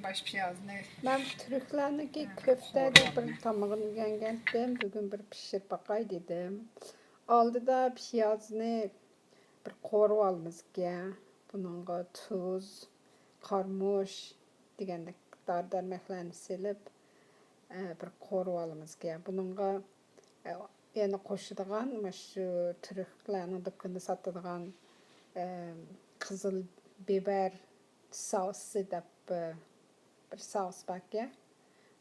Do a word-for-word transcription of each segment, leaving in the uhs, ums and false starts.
باش پىيازنى. مەن تۈركلەرنىڭكى كۆفتە دەپ بىر تامىقىنى ئۆگەنگەنتىم. بۈگۈن بىر پىشۇرۇپ باقاي دېدىم. ئالدىدا پىيازنى بىر قورۇۋالىمىزكەن. بۇنىڭغا تۇز، قارىمۇچ دېگەندەك دارى دەرمەكلەرنى سېلىپ، ئە، بىر قورۇۋالىمىزكەن. بۇنىڭغا، ئە، يەنە قوشىدىغان مۇشۇ تۈركلەرنىڭ دۇكىنىدا ساتىدىغان، ئە، قىزىل بىبەر سوسى دەپ، ئە، بىر سوس باركەن.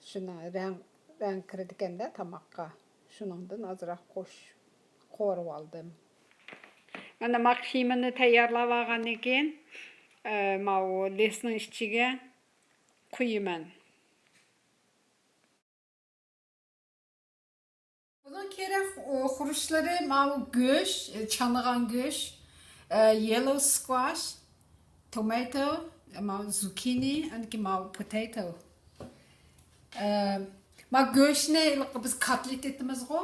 شۇنىڭ رەڭ، رەڭ كىرىدىكەندە تاماققا. شۇنىڭدىن ئازراق قوش، قورۇۋالدىم. مانا ما قىيمىنى تەييارلاپ ئالغاندىن كېيىن، ئە، ماۋۇ لىستنىڭ ئىچىگە قۇيىمەن. بۇنىڭ كېرەك، ئۇ، خۇرۇچلىرى ماۋۇ گۆش، ئە، چانىغان گۆش، ئە، يېللو سكۋاش، توماتو، ئە، ماۋۇ زۇكىنى، ئاندىن كېيىن ماۋۇ پوتەيتو. ئە، ما گۆشنى ھېلىقى بىز كاتلېت ئېتىمىزغۇ.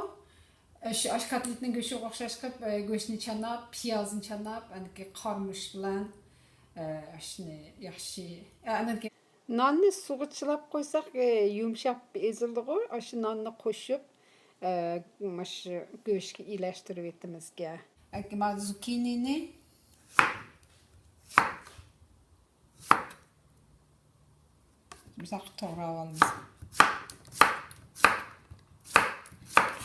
ئە، شۇ ئاش كاتلېتنىڭ گۆشىگە ئوخشاش قىلىپ، ئە، گۆشنى چاناپ، پىيازنى چاناپ، ئاندىن كېيىن قارىمۇچ بىلەن، ئە، ئاشنى ياخشى، ئە، ئاندىن كېيىن ناننى سۇغا چىلاپ قويساق، ئە، يۇمشاپ ئېزىلىدىغۇ. ئاشۇ ناننى قوشۇپ، ئە، مۇشۇ گۆشكە ئىلەشتۈرۈۋېتىمىزكەن. ئەكى ما زۇكىنىنى مۇشۇنداق توغراپ ئالىمىز.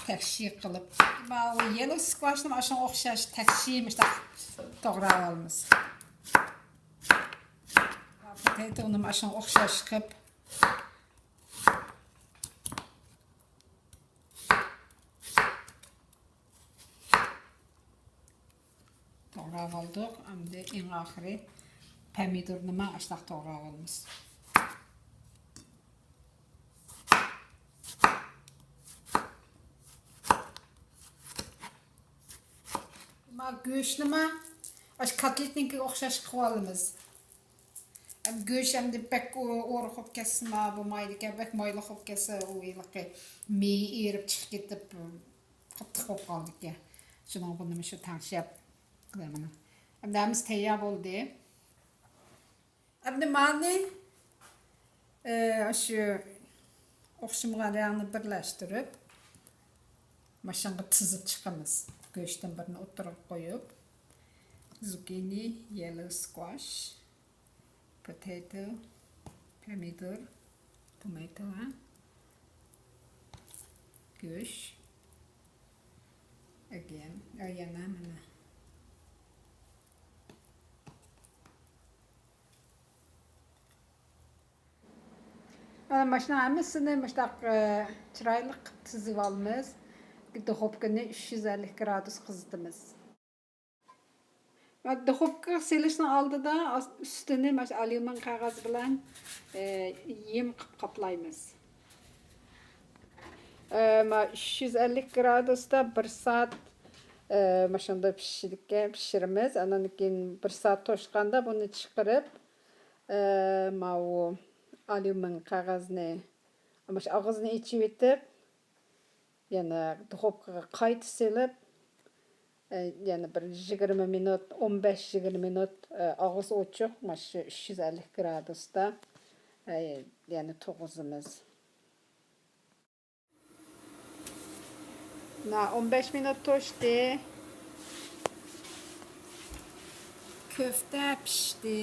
تەكشى قىلىپ. ماۋۇ يېللو سكۋاشنى مانا شۇنىڭغا ئوخشاش تەكشى مۇشۇنداق توغراپ ئالىمىز. پوتەيتونى مانا شۇنىڭغا ئوخشاش قىلىپ. توغراپ ئالدۇق. ئەمدى ئەڭ ئاخىرى پەمىدۇرنىمۇ ئاشۇنداق توغراپ ئالىمىز. ما گۆشنىمۇ ئاشۇ كاتلېتنىڭكىگە ئوخشاش قىلىپ ئالىمىز. ئەم، گۆش ئەمدى بەك ئو-، ئورۇق بولۇپ كەتسىمۇ بولمايدىكەن، بەك مايلىق بولۇپ كەتسە، ئۇ ھېلىقى مېيى ئېرىپ چىقىپ كېتىپ، قاتتىق بولۇپ قالىدىكەن. شۇنىڭغا بۇنى مۇشۇ تەڭشەپ قىلىمەن. ئەمدى ھەممىسى تەييار بولدى. ئەمدى مانى، ئە، شۇ ئوخشىمىغان رەڭنى بىرلەشتۈرۈپ، ماشىنىغا تىزىپ چىقىمىز. گۆشتىن بىرنى ئوتتۇرىغا قويۇپ، زۇكىنى، يېللو سكۋاش، پوتەيتو، پەمىدۇر، توماتو، ھە؟ گۆش. ئەگەن، ئە، يەنە مانا. مانا ماشۇنىڭ ھەممىسىنى مۇشۇنداق، ئە، چىرايلىق قىلىپ تىزىۋالىمىز. دۇخوپكىنى ئۈچ يۈز ئەللىك گرادۇس قىزىتىمىز. دۇخوپكىغا سېلىشنىڭ ئالدىدا ئاس-، ئۈستىنى مانا شۇ ئاليۇمىن قەغەز بىلەن، ئە، يىم قىلىپ قاپلايمىز. ئە، مانا ئۈچ يۈز ئەللىك گرادۇستا بىر سائەت، ئە، مانا شۇنداق پىشىدىكەن، پىشۇرىمىز. ئاندىن كېيىن بىر سائەت توشقاندا بۇنى چىقىرىپ، ئە، ماۋۇ ئاليۇمىن قەغەزنى، مانا شۇ ئاغزىنى ئېچىۋېتىپ، يەنە دۇخوپكىغا قايتا سېلىپ، ئە، يەنە بىر يىگىرمە مىنۇت، ئون بەش يىگىرمە مىنۇت، ئە، ئاغزى ئوچۇق، مانا شۇ ئۈچ يۈز ئەللىك گرادۇستا، ئە، يەنە تۇرغۇزىمىز. مانا ئون بەش مىنۇت توشتى. كۆفتە پىشتى.